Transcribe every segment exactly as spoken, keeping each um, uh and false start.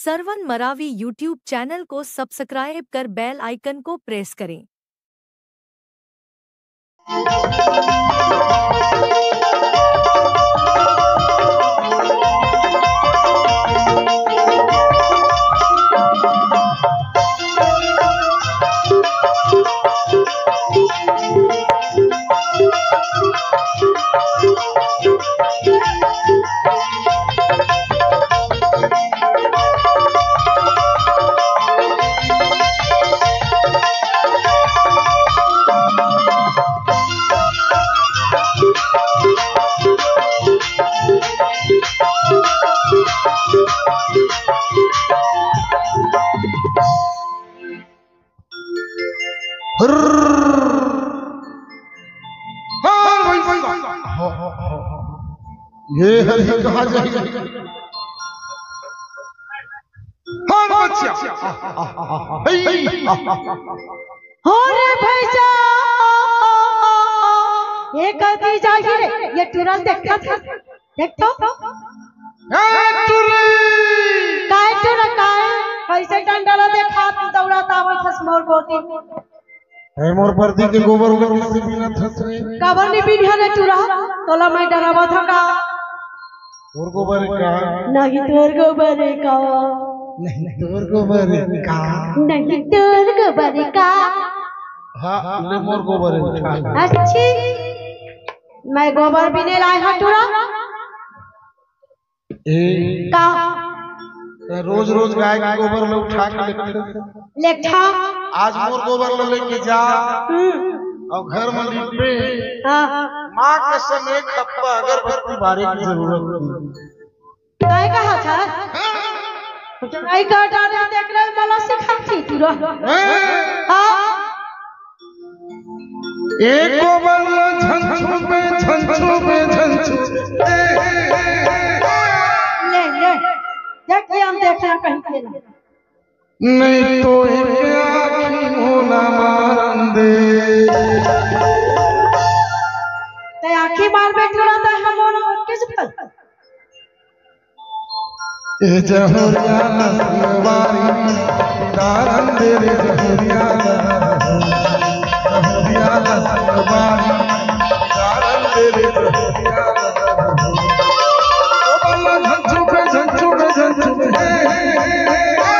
Sarwan Maravi YouTube channel को subscribe कर बेल आइकन को प्रेस करें। हाँ, भाई, भाई, भाई। ये हरी कहाँ जाएगी? हाँ, बच्चा। हे। हो रे भैया, ये कति जाही रे, ये टुरा ल देखत हस, देख तो। ए टुरी! काय टुरा, काय? कइसे डंडा ला देखत दौड़त आवत हस मोर कोती? ए मोर परदी के गोबर उबर कइसे बीनत हस रे? काबर नइ बीनहूँ रे टुरा, तोला मैं डरावत हँव का? तोर गोबर हे का? नहीं तोर गोबर हे का? नहीं तोर गोबर हे का? नहीं तोर गोबर हे का? हाँ, ले मोर गोबर हे, उठा ले। अच्छी, मैं गोबर बीने ल आय हँव टुरा। ए, का? त रोज रोज गाय के गोबर ल उठा के लेगथस। लेगथँव। आज मोर गोबर ल लेके जा। हम्म। अउ घर म लिपबे। हाँ। माँ कसम एक हफ्ता अगरबत्ती बारे के जरूरत नइ हे। काय कहत हस? काय कहत हस, देख ले, मला सिखाथे टुरा। हाँ। हाँ। ए गोबर ल झन छूबे, झन छूबे, झन छूबे। ले, ले। देख ले, हम देखना कहीं के ना। नहीं तो एक आँखी मोला मारन दे। ते आँखी मारबे टुरा, ते हम मोला किस पर? ए जहुरिया ल संगवारी, डारन दे रे जहुरिया ल। जहुरिया ल संगवारी, डारन दे रे जहुरिया ल। ओ बल्ला झन छूबे, झन छूबे, झन छूबे, हे, हे, हे, हे।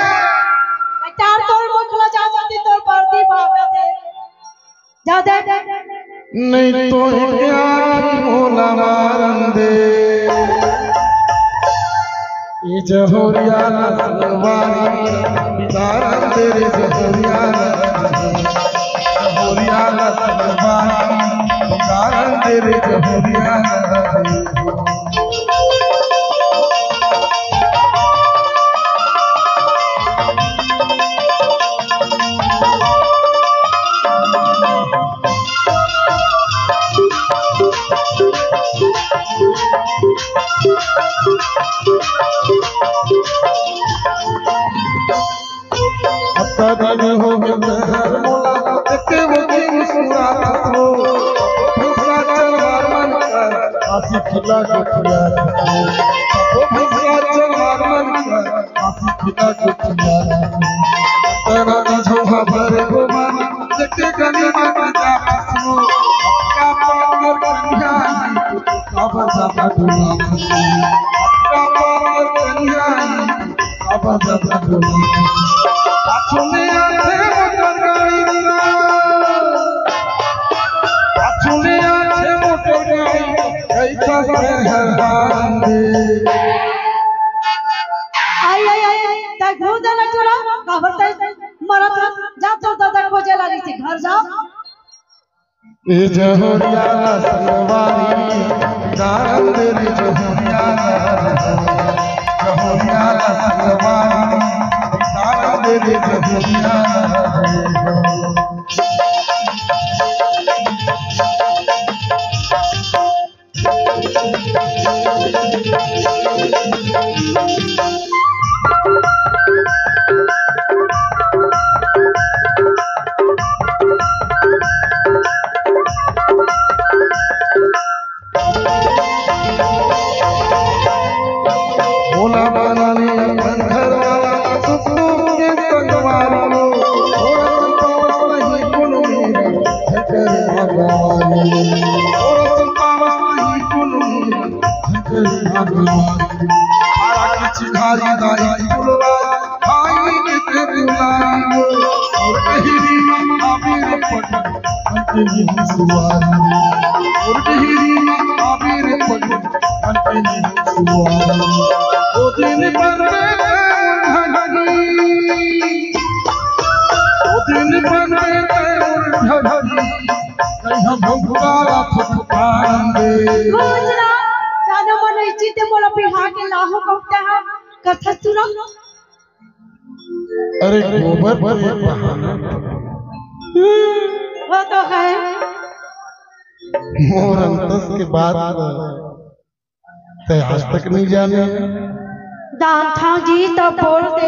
चार तोर मुखला जा जाती तोर परदी भागत हे। जा दे। नहीं तो एक आँखी मोला मारन दे। ए जहुरिया ल संगवारी, डारन दे रे जहुरिया ल। जहुरिया ल संगवारी, डारन दे रे जहुरिया ल। अतरी हो गए मोला, देखे वो की मुस्कुरात हो। भैंसा चरवार मन कर, आँखी खिला के पिया। ओ भैंसा चरवार मन कर, आँखी खिला के पिया। तेरा झोहा भरे गोबारी, देखे गली में जात हो। अतका पातर कन्या, काबर जादा डोला। अतका पातर कन्या, काबर जादा डोला। पाछू ले आथे मोटर गाड़ी रे। पाछू ले आथे मोटर गाड़ी, कइसा से हर हाल दे। आई, आई, आई, आई, तैं घूर दे ना टुरा, काबर तैं मरत हस? जा तोर ददा खोजे ला रहिसे, घर जा। ए जहुरिया ल संगवारी, डारन दे रे जहुरिया ल। जहुरिया ल संगवारी, डारन दे रे जहुरिया ल। भोला बाला ने अपन घर वाला और गहिरी में आबे रे पगली, मन के मुंह सुआरी। और गहिरी में आबे रे पगली, मन के मुंह सुआरी। ओ दिन बनबे घड़ी, ओ दिन बनबे घड़ी, कहिया भुखारा फुफकारे। गुजरा, जानो मन इज्जत मोला बिहा के लाहू कहता है, कथा सुना। अरे गोबर के बहाना। वो तो है। मोर अंतस के बात ल तै आज तक नहीं जाने। दान था जी तो बोल दे।